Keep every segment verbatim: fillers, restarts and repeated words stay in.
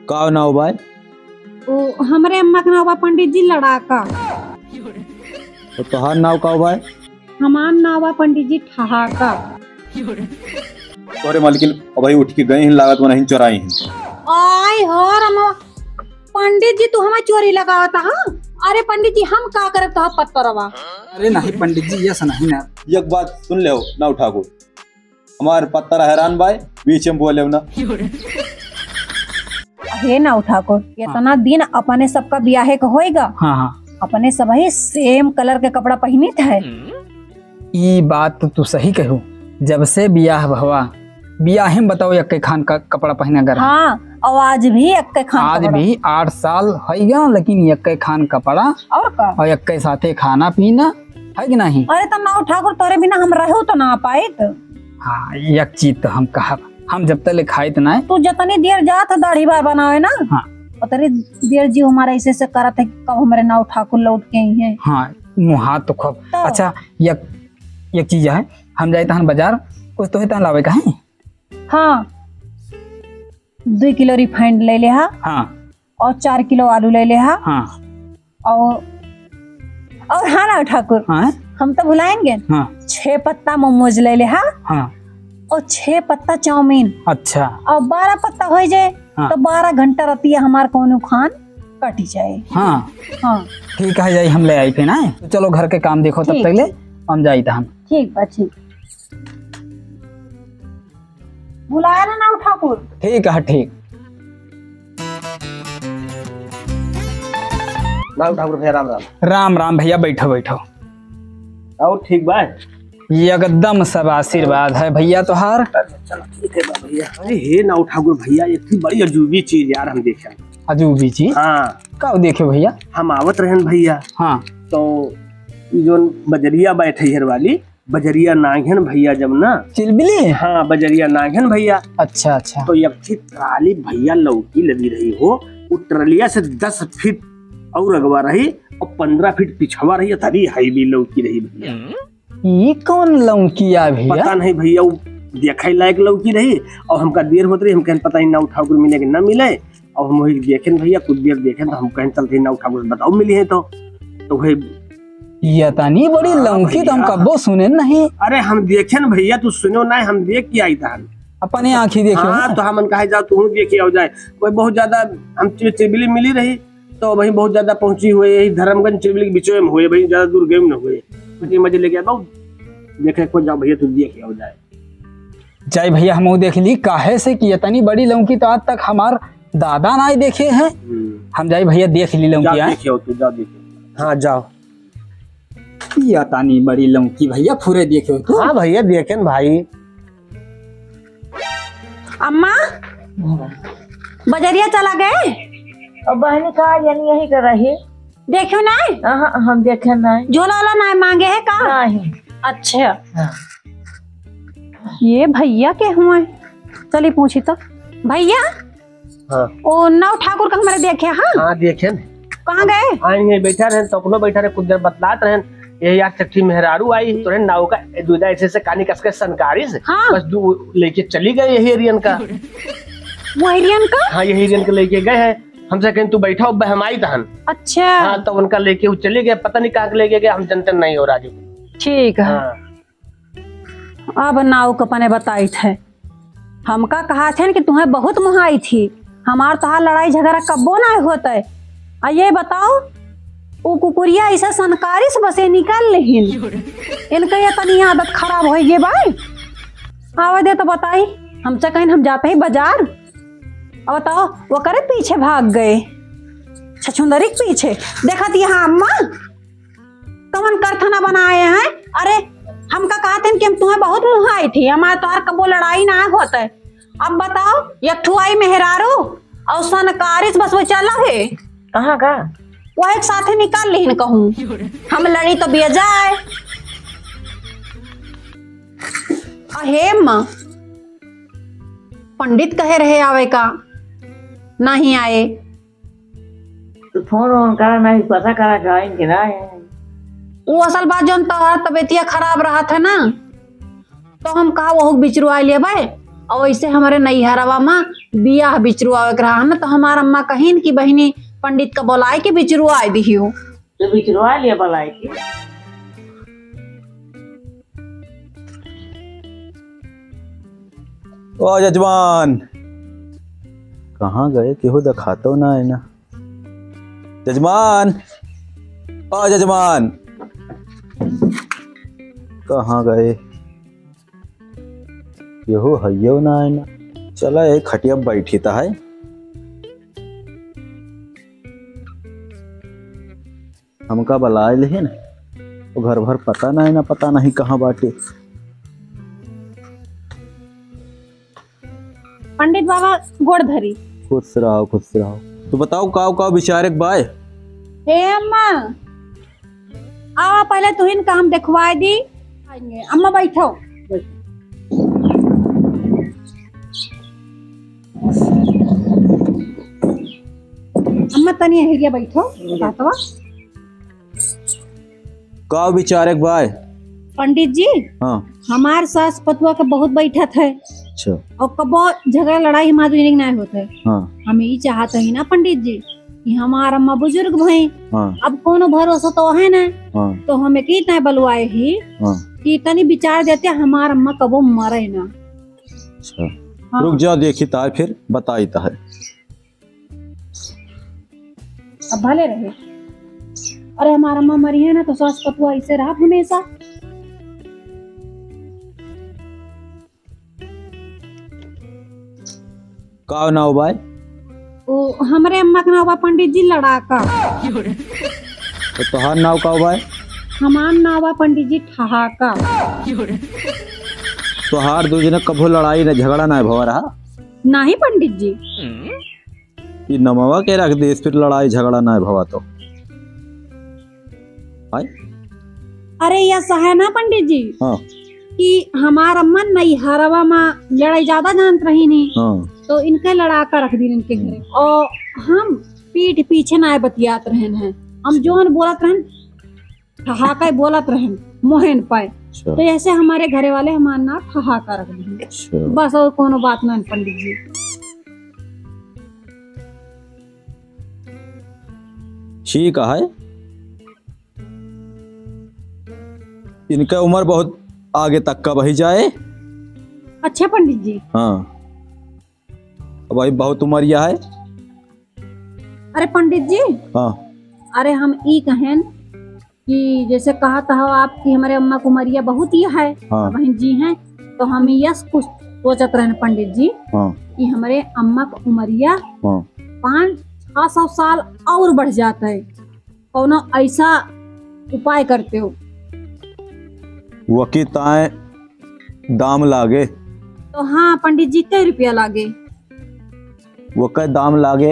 का नाव बाय? ओ, हमरे अम्मा के नाव बा पंडित जी लड़ाका। तो तोहार नाव का बाय? हमार नाव बा पंडित जी ठहाका। अरे मालकिन, अबही उठ के गए हैं, लागत बा नहीं चोराई हैं। आय हो रामा, पंडित जी तू हमें चोरी लगावता, हाँ? अरे पंडित जी, हम का करब तोहार पत्तरवा? अरे नहीं पंडित जी, ये नहीं ना। एक बात सुन ले हो, नाव ठाकुर, हमार पत्तरा हैरान बाय, बीच में बोले ना। हे नाव ठाकुर, हाँ। इतना दिन अपने सबका बियाहे का होएगा, हाँ, हाँ। अपने सबही same colour के कपड़ा पहिनित है। ई बात तो तू सही कहू, जब से बियाह भवा, बियाहे में बताओ, एक्के खान का कपड़ा पहिना कर। हाँ, और आज भी एक्के खान आज कपड़ा। भी आठ साल होइगा, लेकिन एक्के खान कपड़ा और का? और एक्के साथे खाना पीना, है कि नहीं? अरे तो नाव ठाकुर, तोरे बिना हम रहू तो ना पाइत। हाँ, एक चीज तो हम कहब, हम जब तक ले खाइत ना। तू जतनी देर जात है दाढ़ी बार बनावे ना, हाँ। उतनी देर जी हमारा ऐसे ऐसे करत है कि कब हमरे नाव ठाकुर लौट के आई हैं। हाँ, मुँह हाथ तो खूब। तो? अच्छा, एक, एक चीज है, हम जाइत हन बाजार, कुछ तो है तहन लावे का है? हाँ, दुई किलो refined ले ले हा। हाँ। और चार किलो आलू ले ले हा। हाँ। और, और हाँ नाव ठाकुर, हाँ। हम तो भुलाएंगे। हाँ। छह पत्ता मोमोज ले ले हा। हाँ। और छह पत्ता चाउमीन। अच्छा। और बारह पत्ता हो जाए, हाँ। तो बारह घंटा रतिया हमार कौनो खान कटी जाए। हाँ। हाँ। ठीक है, जाई हम ले आई फिर, आए? तो चलो घर के काम देखो तब ठीक। तक ले, हम जाइत हन। ठीक बा, ठीक। भुलाया ना नाव ठाकुर। ठीक है, ठीक। नाव ठाकुर भैया, राम राम। राम राम भैया, बैठो, बैठो। और ठीक बा? एकदम सब आशीर्वाद है भैया तोहार। चलो, ठीक है बा भैया। अरे हे नाव ठाकुर भैया, एक ठे बड़ी अजूबी चीज यार हम देखे। अजूबी चीज? हाँ। का देखे भैया? हम आवत रहन भैया। हाँ। तो ई जोन बजरिया बैठे हर वाली, बजरिया नांगन भैया जब ना। चिलबिली? हाँ, बजरिया नांगन भैया। अच्छा, अच्छा। तो एक ठे ट्राली भैया लौकी लदी रही हो, उ ट्रालिया से दस फीट और अगवा रही और पन्द्रह फीट पिछवा रही, तभी heavy लौकी रही भैया। ई कौन लौकी आ भैया? पता नहीं भैया, उ देखे लायक लौकी रही और हमका देर होत रही, हम कहन पता नहीं नाव ठाकुर मिले कि ना मिले। अब हम वही देखेन भैया, कुछ देर देखेन तो हम कहेन चलते नाव ठाकुर से बताओ मिली है तो, तो वही। ये तनी बड़ी हाँ लौकी तो हम भैया। कब्बो सुने नहीं। अरे हम देखेन भैया, तू सुनो ना, हम देख के आई था। अपने आँखी देखे हाँ, हो? तो हमन कहे जाओ तू देख के आओ जाए। कोई बहुत ज्यादा हम चि-, चिलबिली मिली रही, तो वही बहुत ज्यादा पहुँची हुई, यही धर्मगंज चिलबिली के बीचो में हुए, वही ज्यादा दूर गए न हुए। मजे मजे लेके आओ, देखे को जाओ भैया, तू देख के आओ जाए। जाई भैया, हमहू देख ली, काहे से कि इतनी बड़ी लौकी तो आज तक हमार दादा नाई देखे हैं। हम्म। हम जाई भैया, देख ली लौकी, जाओ हैं? देखियो तू, जाओ देखियो। हाँ, जाओ। या तानी बड़ी लौकी भैया, फुरे देखियो तू। हाँ भैया, देखेन भाई। अम्मा, बजरिया चला गए? अब बहनी कहाँ जानी, यही कर रही। देखियो ना? हाँ, हम देखे नहीं। झोला वाला ना मांगे है का? नहीं। अच्छा। हाँ। ये भैया के हुए? चली पूछी तो। भैया, हाँ। ओ नाव ठाकुर का हमरे देखे, हाँ? हाँ, देखे न। कहाँ गए? आई हैं, बैठा रहे, तो अपनो बैठा रहे, कुछ देर बतलात रहे। ये यार चट्टी मेहरारू आई, तो रहे नाव का दूजा ऐसे से कानी कस के सनकारिस। हाँ। बस दू लेके चली गए यही एरियन का। वो एरियन का? हाँ, यही एरियन का लेके गए हैं। हमसे कहें, "तू बैठा, अब हम आई तहन।" अच्छा। हाँ, तो उनका लेके वो चले गए, पता नहीं कहाँ के लेके गए, हम जनते नहीं हो राजू। ठीक है। हाँ। अब नाव के अपने बताइत है। हमका कहा थे कि तुम्हें बहुत मुहाई थी, हमार तोहार लड़ाई झगड़ा कब्बो ना होत है। आ ये बताओ, उ कुकुरिया ऐसे सनकारिस बसे निकाल लेहिन। इनके ये तनी आदत खराब हो गई भाई। आवे दे तो बताई, हमसे कहीं हम जाते ही बाजार। अब बताओ, वो करे पीछे भाग गए, छछुंदरी के पीछे। देखत यहाँ अम्मा, कवन करथना बनाए हैं? अरे, हमका कहत हन कि हम तुम्हें बहुत मुहाई थी, हमारे तोहार कबो लड़ाई ना होत है। अब बताओ, एक ठो आई मेहरारू और सनकारिस बस वो चला है। कहाँ का? वो एक साथे निकाल लिहिन कहूँ। हम लड़ी तो बेजाय। अहे माँ, पंडित कहे रहे आवे का, नहीं आए। तो फोन वोन करा, नहीं पता करा, जाइन के ना है। वो असल बात, जौन तोहार तबीयतिया खराब रहत है ना, तो हम कहा वहू के बिचरू आ लेबे। और वैसे हमरे नैहरवा मा बियाह बिचरुआवे के रहा न, तो हमार अम्मा कहिन कि बहिनी, पंडित का बोलाए के बिचरुआए दिहियो। तो बिचरुआ लिया बोलाए के। ओ जजमान, कहाँ गए? केहू देखातो ना है ना। जजमान, ओ जजमान, कहाँ गए? केहू हइयो ना है ना। चला, एक खटिया बैठी त है। हमका बलाए लेहे न, तो घर भर पता नहीं ना, पता नहीं कहाँ बाटे। पंडित बाबा, गोड़ धरी। खुश रहो, खुश रहो। तो बताओ, काव काव विचारे के बाय? हे अम्मा, आवा, पहले तुहिन काम देखवाए दी। आएंगे। अम्मा, बैठो। अम्मा, तनी एहिरिया बैठो। बतावा। का विचारे के बाय? पंडित जी, हाँ। हमार सास पतुआ के बहुत बैठत है। अच्छा। और कबो झगड़ा लड़ाई हमार दुनिया के नाय होत है। हाँ। हम ई चाहत ही ना पंडित जी कि हमार अम्मा बुजुर्ग भई, हाँ। अब कोनो भरोसा तो है ना। हाँ। तो हम एक ही तय बलवाए ही हाँ। कि तनी विचार देते, हमार अम्मा कबो मरे ना। अच्छा। हाँ। रुक जाओ, देखी तार फिर बताई तार। अब भले रहे। अरे, हमार अम्मा मरी है ना, तो सास पतुआ ऐसे रहा हमेशा। का नाव बाय? ओ, हमरे अम्मा के नाव बा पंडित जी लड़ाका। तो तोहार नाव का बाय? हमार नाव बा पंडित जी ठहाका। तोहार दू जने कभो लड़ाई न झगड़ा ना भवा रहा? नहीं पंडित जी। ई नमवा के रख देस, फिर लड़ाई झगड़ा ना भवा तो। आय? अरे, या सहे ना पंडित जी हाँ। कि हमार अम्मा नैहरवा मा लड़ाई ज्यादा जानत रही नहीं, हाँ। तो इनके लड़ाका रख दीन इनके घरे। हम्म। और हम पीठ पीछे ना बतियात रहन हैं, हम जोन बोलत रहन ठहाका बोलत रहन मोहन पाए। अच्छा। तो ऐसे हमारे घरे वाले हमार नाम ठहाका रख दीन। अच्छा। बस और कोनो बात ना पंडित जी। ठीक है, इनका उम्र बहुत आगे तक का बही जाए। अच्छा पंडित जी। हाँ, अब भाई बहुत उमरिया है। अरे पंडित जी। हाँ। अरे हम ई कहेन कि जैसे कहत हो आप कि हमरे अम्मा के उमरिया बहुत ही है, हाँ। बहन जी हैं, तो हम यस कुछ सोचत रहन पंडित जी हाँ। कि हमरे अम्मा के उमरिया हाँ। पाँच छह सौ साल और बढ़ जात है। कौनो ऐसा उपाय करते हो? वकी ताए दाम लागे। तो हाँ पंडित जी, कै रुपया लागे? वकै दाम लागे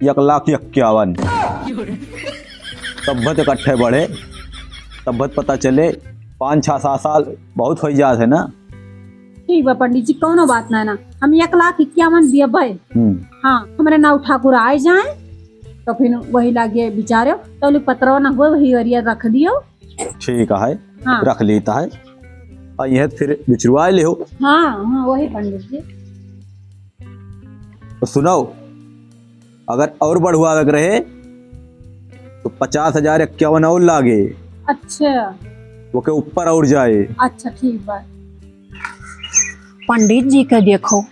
एक लाख इक्यावन। तब्बत इकट्ठे बढ़े, तब्बत पता चले, पाँच छः सात साल बहुत होइ जात है ना। ठीक बा पंडित जी, कौनो बात ना ना, हम एक लाख इक्यावन दियबै। हम्म। हाँ, हमरे नाऊ ठाकुर आए जाए, तो फिर वही लागे बिचारे, तो लोग पतरवा ना हुए, वही अरिया रख दियो। ठीक है, हाँ। रख लेता है। और यह फिर बिचरुआ ले हो। हाँ, हाँ, वही पंडित जी। तो सुनो, अगर और बढ़वावे के रहे, तो पचास हजार इक्यावन और लागे। अच्छा। ओके ऊपर और जाए। अच्छा, ठीक बा। पंडित जी के देखो,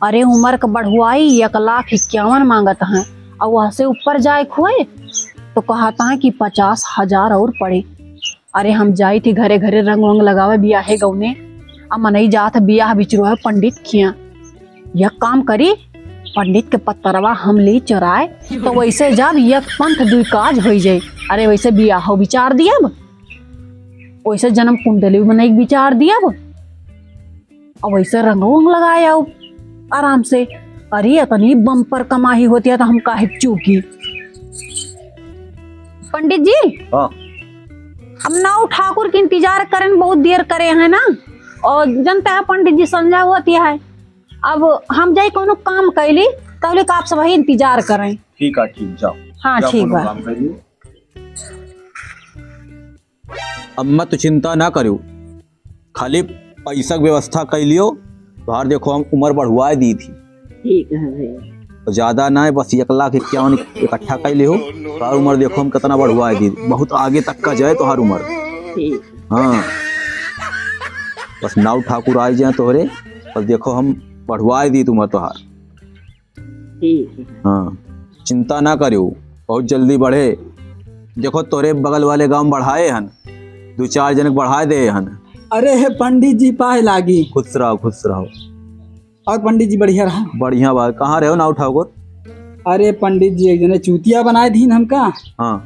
अरे उमर के बढ़वाई एक लाख इक्यावन मांगत हैं, और वहाँ से ऊपर जाए खोए, तो कहता है कि पचास हजार और पड़े। अरे हम जाई थी घरे घरे रंग वंग लगावे बियाहे गौने। आ मनई जात बियाह बिचरुआ पंडित खिया। यह काम करी, पंडित के पतरवा हम ली चोराए, तो वैसे जब यह पंथ दुई काज होइ जाए। अरे वैसे बियाह बिचार दियब, वैसे जन्म कुंडली मनई बिचार दियब। अब वैसे रंग वंग लगाए आओ आराम से। अरे, इतनी बम्पर कमाई होती है तो हम काहे चूकी? पंडित जी, हाँ। हम नाऊ ठाकुर के इंतजार करें, बहुत देर करे हैं ना, और जनता है पंडित जी संझा होती है। अब हम जाई कोनो काम कैली, तहले का आप सब ही इंतजार करें। ठीक है, ठीक, जाओ। हाँ, जाओ, ठीक कोनो बा। काम कर लियो। अम्मा, तू चिंता ना करियो, खाली पैसा के व्यवस्था कर लियो, तोहार देखो हम उमर बढ़वाए दी थी। ठीक है भैया। तो ज्यादा ना है, बस एक लाख इक्यावन इकट्ठा कर लिहो। तोहार उमर देखो हम कितना बढ़वाए दी, बहुत आगे तक का जाए तोहार उमर। ठीक। हाँ, बस नाऊ ठाकुर आए जाए तोहरे, बस देखो हम बढ़वाए दी उमर तोहार। ठीक है। हाँ, चिंता ना करियो, बहुत जल्दी बढ़े। देखो तोरे बगल वाले गाँव बढ़ाए हन, दो चार जन के बढ़ाए दे हन। अरे हे पंडित जी, पाए लागी। खुश रहो, खुश रहो। और पंडित जी बढ़िया रहा? बढ़िया बा। कहाँ रहो नाऊ ठाकुर? अरे पंडित जी, एक जने चूतिया बनाए दीन हमका। हाँ।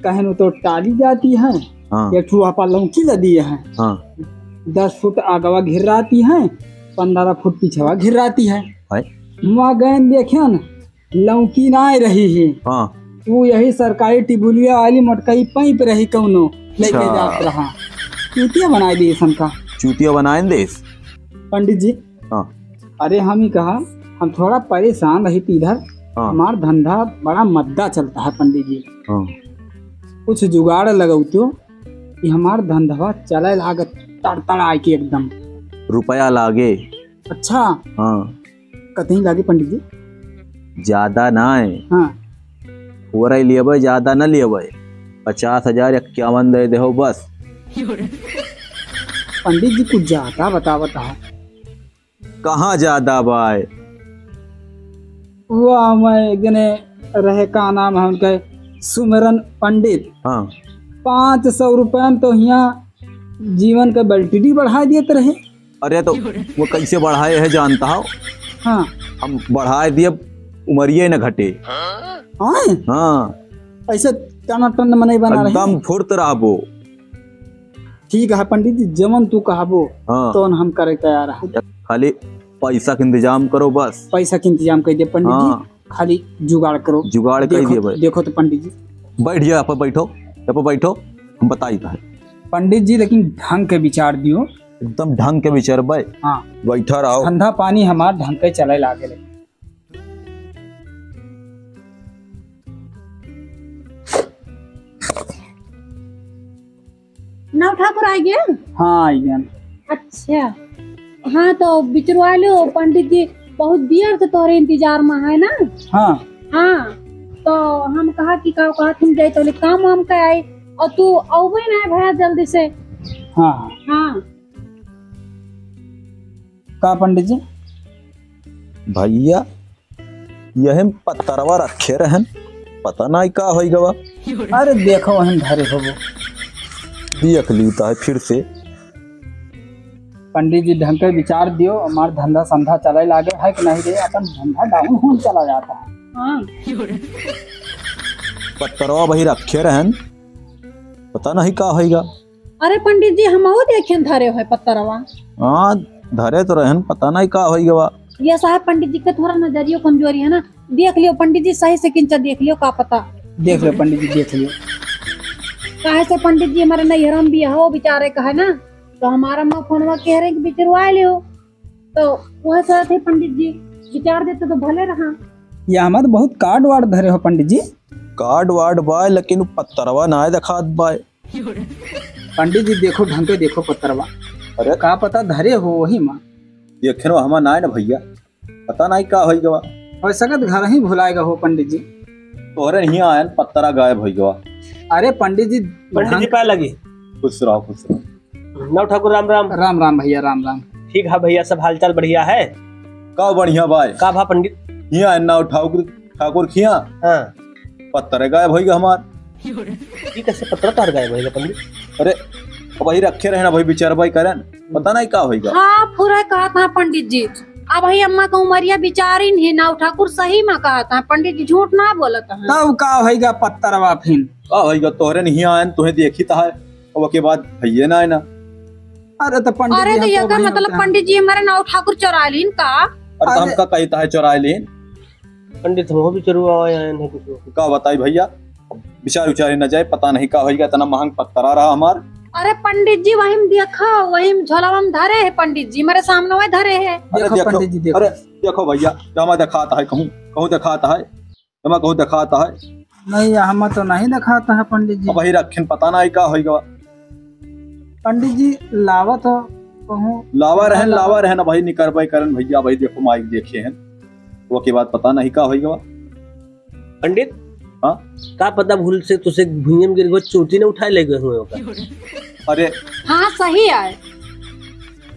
कहेन वो तो टाली जाती है, हाँ। एक ठो आपा लौकी लदी है। हाँ। दस फुट आगवा घिर्राती है, पन्द्रह फुट पिछवा घिर्राती है। भाई। वहाँ गए देखेन, लौकी ना रही है। हाँ। वो यही सरकारी टिबुलिया वाली मोटकई पाइप रही कौनो, लेके अच्छा। जात रहा। चूतिया बनाए दी हमका। चूतिया बनाए देस? पंडित जी। हाँ। अरे हम ही कहा, हम थोड़ा परेशान रही थी इधर। हाँ। हमार धंधा बड़ा मद्दा चलता है पंडित जी। हाँ। कुछ जुगाड़ लगौतियो कि हमार धंधवा चले लागत तड़तड़ आए के एकदम। रुपया लागे। अच्छा। हाँ। कतई लागे पंडित जी? ज्यादा ना है। हाँ। थोड़ा ही लेबे, ज्यादा ना लेबे। पचास हजार इक्यावन दे देहो बस। पंडित जी कुछ ज्यादा बतावत है। कहाँ ज्यादा बाय? वो हमें एक जने रहे, का नाम है उनका, सुमिरन पंडित। हाँ। पाँच सौ रुपया में तो हियाँ जीवन का validity बढ़ा देत रहे। अरे तो वो कैसे बढ़ाए है जानता हो? हाँ। हम बढ़ाए दिए, उमरिये न घटे। हाँ? हाँ। ऐसे टनाटन मनई बना रहे। एकदम फुर्त रहबो। ठीक है पंडित जी, जमन तू कहबो, हाँ। तौन हम करे तैयार है। खाली पैसा के इंतजाम करो बस। पैसा के इंतजाम कर दे पंडित जी, हाँ। खाली जुगाड़ करो। जुगाड़ कर देखो, दिए भाई। देखो तो पंडित जी। बैठ जा, यहाँ पर बैठो, यहाँ पर बैठो, हम बताई तो है। पंडित जी, लेकिन ढंग के विचार दियो। एकदम ढंग के विचार भाई। हाँ। बैठा रहो। धंधा पानी हमार ढंग के चले लागे ले। नाऊ ठाकुर आ गया? हाँ, आ गया। अच्छा, हाँ, तो बिचरवा लो पंडित जी, बहुत देर से तोहरे इंतजार में है ना। हाँ। हाँ, तो हम कहा कि का कहत हम जाए तो काम वाम का आई, और तू अउबे ना भैया जल्दी से। हाँ, हाँ। हाँ। का पंडित जी? भैया, यही में पत्तरवा रखे रहन, पता नाई का होई गवा। अरे देखो, वहीं धरे होबो। देख ली तो है फिर से। पंडित जी, ढंग के विचार दियो, हमार धंधा संधा चले लागे है कि नहीं रे? अपन धंधा down होन चला जाता है। हाँ। पत्तरवा वही रखे रहन, पता नहीं का होई गा। अरे पंडित जी, हमहू देखेन धरे है पत्तरवा। हाँ, धरे तो रहन, पता नहीं का होई गवा। ये साहब पंडित जी के थोड़ा नजरियो कमजोरी है ना, देख लियो पंडित जी, सही से किंचा देख लियो, का पता। देख लियो पंडित जी, देख लियो। काहे से पंडित जी, हमारे नैहरा में बियाहो बिचारे का है ना, तो हमारा माँ फोनवा कह रहे कि बिचरवा लियो, तो वह सोचत है पंडित जी, बिचार देते तो भले रहा। ये हमारे बहुत card वार्ड धरे हो पंडित जी। Card वार्ड बाय, लेकिन उ पत्तरवा ना देखात बाय। पंडित जी, देखो, ढंग के देखो पत्तरवा। अरे। का पता धरे हो वही माँ। देखे नो हमा नाय ना भैया, पता नाई का होई गवा। हो सकत घर ही भुलाएगा हो पंडित जी। तोहरे हियाँ आयन, पत्तरा गायब होई गवा। अरे पंडित जी, पंडित जी, ढंग पाए लगी। खुश रहो, खुश रहो। नाऊ ठाकुर, राम राम। राम राम भैया, राम राम। ठीक है भैया, सब हालचाल बढ़िया है? का बढ़िया बाय? का भा पंडित? हियाँ आयन नाऊ ठाकुर, ठाकुर खिया। हाँ। पत्तरे गायब होई गवा हमार। ई कैसे पत्तरा तोहार गायब होई गवा पंडित? अरे, अब वही रखे रहे ना, वही बिचार भाई करन, पता नहीं का होई गवा। हाँ, पूरा कहत है पंडित जी। अब वही अम्मा का उमरिया बिचारिन ही, नाऊ ठाकुर सही में कहत है, पंडित जी झूठ ना बोलत है। तब का होई गवा पत्तरवा फिन? का होई गवा, तोहरे नहीं आयन, तुहे देखी तो है, अब के बाद भैये ना है ना। अरे तो पंडित अरे जी, तो हम ये तो का वही मतलब होता है। पंडित जी हमारे नाऊ ठाकुर चोरा लीन का? अरे तो अरे। हमका कही तो है चोरा लीन। पंडित, हम भी चोरवा आए हैं, नहीं कुछ। का बताई भैया, बिचार उचार ही न जाए, पता नहीं का होई गवा, इतना महंग पत्तरा रहा हमार। अरे पंडित जी, वही में देखो, वही में झोलावा में धरे है पंडित जी, मेरे सामने वही धरे है। अरे देखो देखो, पंडित जी, देखो। अरे देखो भैया, जमा देखात है कहूँ, कहूँ देखात है, जमा कहूँ देखात है। नहीं, हम तो नहीं देखात है पंडित जी। अब वही रखिन, पता नहीं का होई गवा। पंडित जी, लावत हो, कहूँ लावा रहन, लावा रहन, अबही निकरबे करन भइया, अबही देखो माइक देखे हैं, ओके बाद पता नहीं का होई गवा। पंडित, हाँ? का पता भूल से तुसे भुइयां में गिर गो, चूंटी न उठाए ले गए हुए ओका। अरे। हाँ, सही है।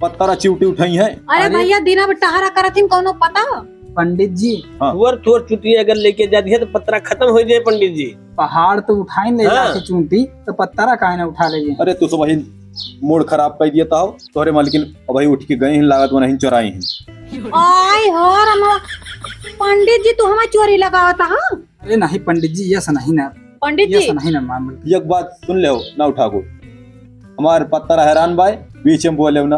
पत्थर चिउटी उठाई है। अरे अरे। भइया, दिना में टहरा करत हिन, कौनो पता? पंडित जी। हाँ। थोर थोर चूंटी अगर लेके जा दिया तो पत्थरा खत्म हो जाए पंडित जी। पहाड़ तो उठाइन ले हाँ। जाके चूंटी, तो पत्थरा काहे ना उठा ले? अरे तू तो वही मूड खराब कर दिया था, तोहरे मालकिन अबही उठ के गए हैं, लागत वो नहीं चोराई हैं। आय हो रामा, पंडित जी तू हमें चोरी लगावत हा? अरे नहीं पंडित जी, ये ऐसा नहीं ना। पंडित ये जी। ऐसा नहीं ना मामला। एक बात सुन ले हो ना उठा को, हमार पत्थर हैरान बाय, बीच में बोले हो ना।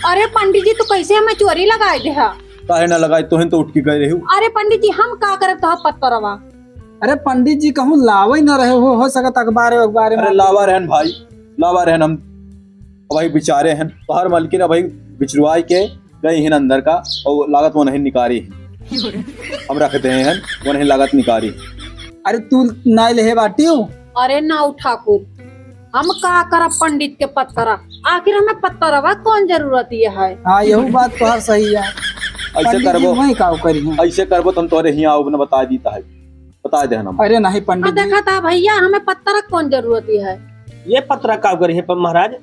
अरे पंडित जी, तू कैसे हमें चोरी लगाए दे हा? काहे ना लगाए, तोहन तो उठ के गए रहे हो। अरे पंडित जी, हम का करब तो पत्थरवा? अरे पंडित जी, कहूँ लावे न रहे हो, हो सकत अखबार, अखबार में अरे लावा रहन भाई, लावा रहन, हम अबही बिचारे हैं, तोहर मालकिन अबही बिचरुआई के गई हिन अंदर का, और लागत वो नहीं निकारी है। हम रख दे हैं, वो नहीं लागत निकारी। अरे तू नाई लेहे बाटियो? अरे नाऊ ठाकुर, हम का करब पंडित के पत्तरा, आखिर हमें पत्तरवा कौन जरूरत ये है? हाँ, यहू बात तोहर सही है। ऐसे पंडित जी करबो, वही का करी हैं। ऐसे करबो तो हम तोरे हियाँ आउब न बता दीता है, बता दे हम। अरे नहीं पंडित हाँ, जी। देखा था भइया, हमें पत्तरा कौन जरूरत ये है? ये पत्तरा का करी है प-, महाराज?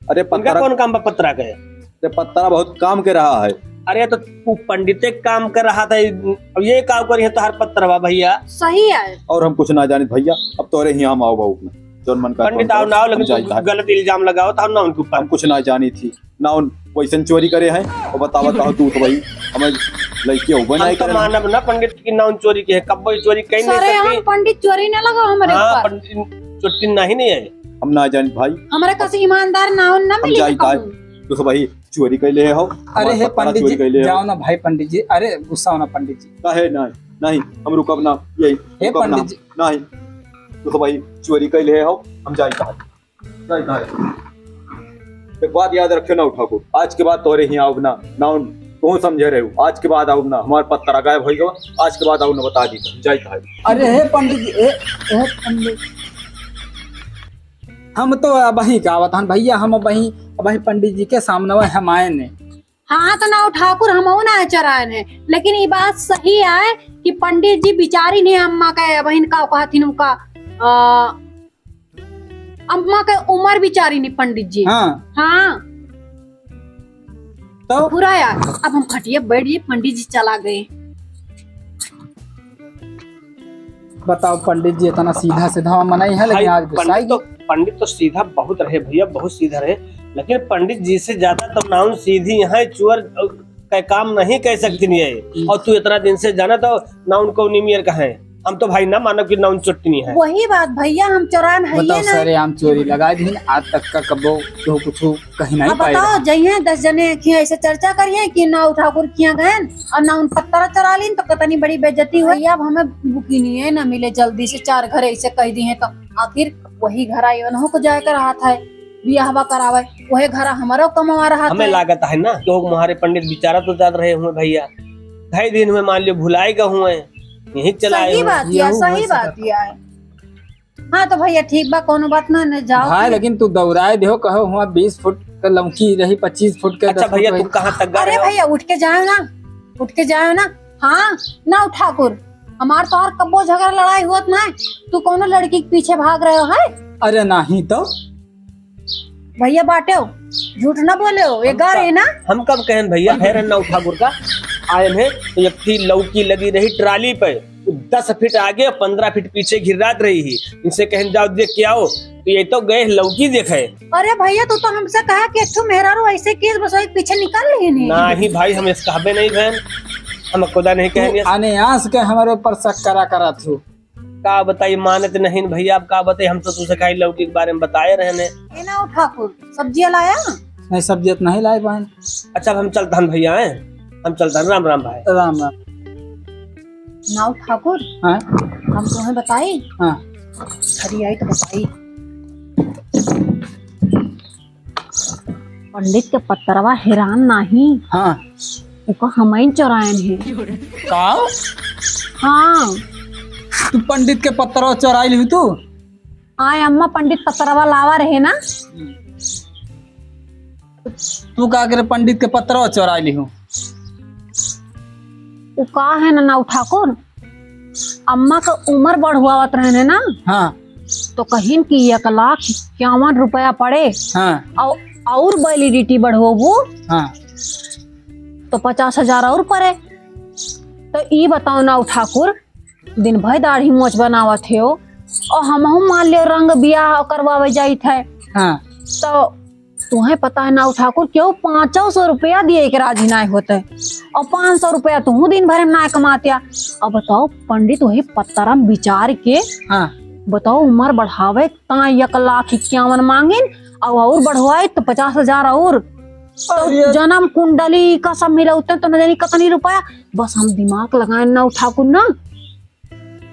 अरे उनका पत्तरा कौन काम बा पत्तरा के? अरे पत्तरा बहुत काम के रहा है। अरे तो तू पंडिते काम कर रहा था, अब ये काम करी है तोहार पत्तरवा भइया। सही है। और हम कुछ ना जानित भइया, अब तोरे ही हम आओ बाबू अपना, जौन मन का पंडित आओ ना आओ, लेकिन जाई तू था। गलत इल्जाम लगाओ था ना उनके ऊपर। हम कुछ ना जानी थी, ना उन वैसन चोरी करे हैं, और बतावा था तू तो भाई हमें लड़की हो हम नहीं तो करे। मानब ना पंडित की ना उन चोरी के है, कब्बो ये चोरी कहीं नहीं सरे, हम सकती। पंडित चोरी ना लगाओ हमारे हाँ, ऊपर। पंडित चोरी नहीं, नहीं है। हम ना जानी भाई। हमारे कस ईमानदार ना हो ना हम मिली जाई था। कहूँ। तो सब भाई चोरी कर ले हो, अरे हमारे हे पत्तरा पंडित चोरी जी, कर ले हो। जाओ ना भाई पंडित जी, अरे गुस्सा हो ना पंडित जी। काहे नहीं, नहीं, हम रुकब ना, यही, हे रुकब ना, पंडित जी। नहीं, तो सब भाई चोरी कर ले हो, हम जाई था, जाई था। एक बात याद रखे ना उठा को, आज के बाद तोरे ही आओ ना, ना उन, तू समझे रहे हो, आज के बाद आओ ना, हमारे पत्तरा गायब हो गया, आज के बाद आओ ना, बता दी, जाई था। अरे हे पंडित जी, हे, हे पंडित, हम तो अबही का आवत हन भइया, हम अबही, अबही पंडित जी के सामने वह हम आए ने। हाँ, तो नाऊ ठाकुर हमहू ना चराए ने, लेकिन ई बात सही आए कि पंडित जी बिचारी ने अम्मा के अबहिन का कहथिन उनका, अ, अम्मा के उम्र बिचारी ने पंडित जी। हाँ। हाँ। तो? पूरा यार, अब हम खटिया बैठ गए, पंडित जी चला गए। बताओ पंडित जी इतना सीधा सीधा मनई है, लेकिन भाई, आज गुस्सा पंडित तो, गए। पंडित तो सीधा बहुत रहे भइया, बहुत सीधा रहे, लेकिन पंडित जी से ज्यादा तो नाउन सीधी यहाँ चोर, अ, का काम नहीं कह सकती नहीं है। हम्म। और तू इतना दिन से जाना तो नाउन को निमियर कहे। हम तो भाई ना मानब कि नाउन चोट्टी नहीं है। वही बात भइया, हम चोरान है बताओ ये ना। सरे, हम चोरी लगा दी, आज तक का कबो तो कुछ कहीं नहीं अब पाए बताओ, रहा। जइहें दस जने खियाँ ऐसे चर्चा करिहें कि नाऊ ठाकुर खियाँ गएन और नाउन पत्तरा चोरा लीन तो कितनी बड़ी बेइज्जती हुई। अब हमें बुकिनी है ना मिले, जल्दी से चार घर ऐसे कह दिए तो आखिर वही घर आई उन्हों को जाए कर हाथ है बियाहवा करावे, वही घर हमारा कमवा रहा हमें था। लागत है ना कि वो हमारे पंडित बिचारा तो जात रहे हुए भइया, ढाई दिन हुए मान लियो भुलाए गए हुए, यही चला आए सही हुए। बात या, यहू हो सही सकत बात है। या है। हाँ, तो भइया, ठीक बा, कौनो बात ना, ने जाओ भाई, फिर। लेकिन तू दौड़ाए देहो, कहो हुआ बीस फुट के लौकी रही, पच्चीस फुट के, अच्छा दस फुट भइया, रही। तू कहाँ तक गा अरे रहे हो? भइया, उठ के जाओ ना, उठ के जाओ ना। हाँ, ना ठाकुर, हमार तोहार कब्बो झगड़ा लड़ाई हुअत ना है, तू कौनो लड़की के पीछे भाग रहे हो है? अरे नहीं तो। भइया बाटे हो, झूठ ना बोले हो, ये हम गा का-, रहे ना? हम कब कहन भइया, है रहे ना ठाकुर का, आए हैं तो एक थी लौकी लगी रही ट्राली पे, दस फीट आगे, पन्द्रह फीट पीछे घिर्रात रही ही। इनसे कहन जाओ देख के आओ, तो ये तो गए लौकी देखे। अरे भइया, तू तो हमसे कहा कि एक ठो मेहरारू ऐसे केस बसोई पीछे निकाल रही नहीं। नहीं भाई, हम इस कहबे नहीं बहन, हम खुदा नहीं तू कहन ये। अनायास के हमारे ऊपर शक करा करा तू। का बताई, मानत नहीं भइया, अब का बताई, हम तो तुझसे खाई लौकी के बारे में बताए रहने। ये ना हो ठाकुर, सब्जियाँ लाया? नहीं, सब्जियाँ तो नहीं लाए बहन। अच्छा, अब हम चलत हन भइया, हैं? हम चलत हन, राम राम भाई। राम राम। नाऊ ठाकुर, हाँ? हम तुम्हें बताई? हाँ। घरी आई तो बताई। पंडित के पत्तरवा हेरान नाही। हाँ। ओका हमइन चोरायन है। का? हाँ। तू पंडित के पत्तरवा चोराई लिहू तू? हाँ अम्मा, पंडित पत्तरवा लावा रहे ना। तू का करे पंडित के पत्तरवा चोराइ लिहू? उ का है ना नाऊ ठाकुर, अम्मा का उमर बढ़ुआवत रहने ना, हाँ। तो कहिन कि एक लाख इक्यावन रुपया पड़े, हाँ। और, और validity बढ़ोबू, हाँ। तो पचास हजार और पड़े। तो ई बताओ नाऊ ठाकुर, दिन भर दाढ़ी मोछ बनावत हो, और हमहू मान लियो रंग बियाह करवावे जाइत है, हाँ। तो तुहे पता है नाऊ ठाकुर, केहू पाँचो सौ रुपया दिए के राजी नाय होते, और पाँच सौ रुपया तुहू दिन भर में नाय कमातिया। अब बताओ पंडित वही पत्तरा में विचार के, हाँ। बताओ उमर बढ़ावे ताई एक लाख इक्यावन मांगिन, और, और बढ़वाए तो पचास हजार और। तो अरे। जन्म कुंडली का सब मिलौते तो न जानी कतनी रुपया। बस हम दिमाग लगाए नाऊ ठाकुर ना,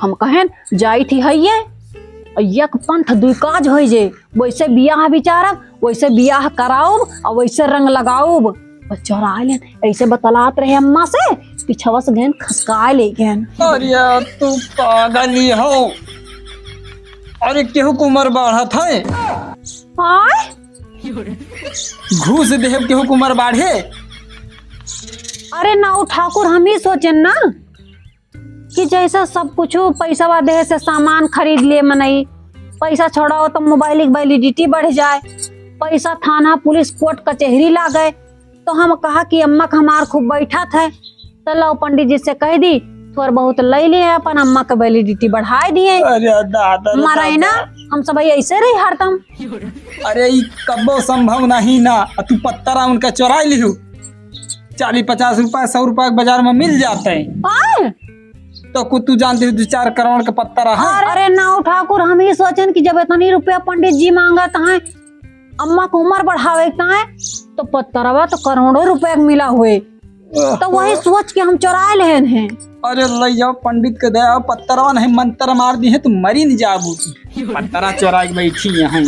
हम कहेन, जाई थी हइये, एक पंथ दुई काज होई जे, वैसे बियाह विचारब, वैसे बियाह कराउब, और वैसे रंग लगाउब। और चोराए लेन, ऐसे बतलात रहे अम्मा से, पिछवा से गएन खसकाए ले गएन। अरे तू पागल ही हो। अरे केहू के उमर बढ़त है? आय? घूस देहब केहू के उमर बढ़े? अरे नाऊ ठाकुर, हम ही सोचेन ना, कि जैसे सब कुछ पैसवा देहे से सामान खरीद लिए मनई, पैसा छोड़ाओ तो मोबाइल की validity बढ़ जाए, पैसा थाना पुलिस कोर्ट कचहरी लागे। तो हम कहा कि अम्मा का हमार खूब बैठत है, तो लो पंडित जी से कह दी, थोड़ बहुत ले लिए अपन अम्मा के validity बढ़ाए दिए। अरे दादा रे मराई ना, दादा। हम सब ऐसे रही हरदम। अरे ई कब्बो संभव नहीं ना, आ तू पत्तरा उनका चोराई लिहू। चालीस पचास रुपया, सौ रुपया के बाजार में मिल जाते हैं। आय? तो कुछ तू जानते हो, दो चार करोड़ के पत्तरा है। अरे नाऊ ठाकुर, हम ही सोचेन कि जब इतनी रुपया पंडित जी मांगत हैं, अम्मा के उमर बढ़ावे के ताए, तो पत्तरवा तो करोड़ों रुपया के मिला हुए। तो वही सोच के हम चोराए लेन हैं। अरे लइया पंडित के दया, पत्तरवा नहीं मंत्र मार दी है तो मरी न जाबू। पत्तरा चोराए के बैठी यहाँ।